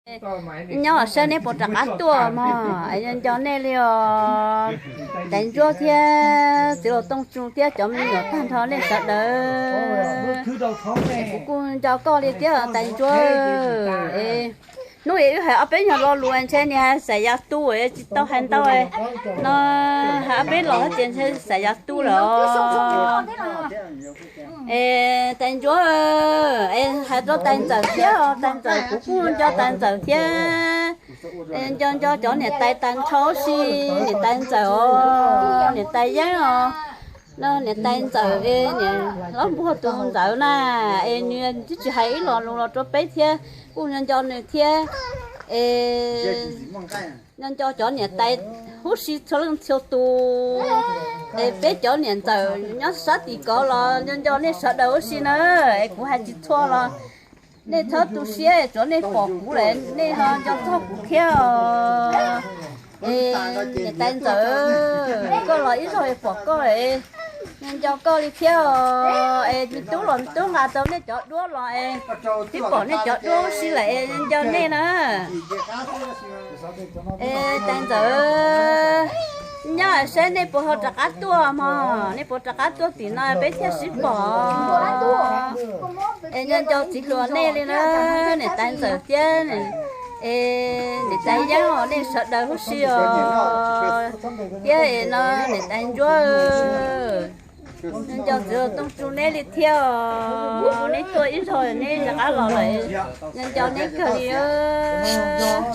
Nyob saib neb puas rov qab tuaj mog, nco nco nej li os. Tais Ntsuab thiab txiv Laus Tooj Tsu thiab cov me nyuam tag nrho nej sawv daws. Kuv kuj nco koj li thiab Tais Ntsuab. Hnub ib wb hais ob peb nyuag lo lus ntshe nim hais xav yog tu tsis tau hais ntau no, hais ob peb los ces ntshe xav yog tu lawm. Es Tais Ntsuab, es hais rau Tais Ntxawm thiab, Tais Ntxawm kuv kuj nco Tais Ntxawm thiab. Nco nco cov niam tais tag nrho huv si, niam Tais Ntxawm os, niam Tais Yeeb os, no niam Tais Ntxawm es niam Hlob Npuag tus ntxawm na, es nws twb tsis hais ib lo lus los rau peb thiab, kuj nco nco nws thiab. Es nco nco cov niam tais huv si txhua leej txhua tus, es peb cov niam ntxawm nyob sab tim kov los nco nco nej sawv daws huv si na, es kuv hais tsis txhua los nej txhob tu siab, tsuav nej pom kuv lawm nej ho nco txog kuv thiab os. Es niam Tais Ntxawm, koj los ib zaug pom koj, nco koj li thiab os. Es me tub los me tub nqa tau nej cov duab los es twb pom nej cov duab huv si lawm es nco nej na. Es Tais Ntxawm, nyob saib nej puas ho rov qab tuaj mog, nej puas rov qab tuaj tim no peb thiaj sib pom. Es nco nco txiv hluas nej li na, niam Tais Ntxawm thiab, es niam Tais Yeeb os, nej sawv daws huv si os, thiab es no niam Tais Ntsuab, nco nco txiv Laus Tooj Tsu neb li thiab os, neb tuaj ib zaug neb rov qab los lawm, nco nco neb kawg li os.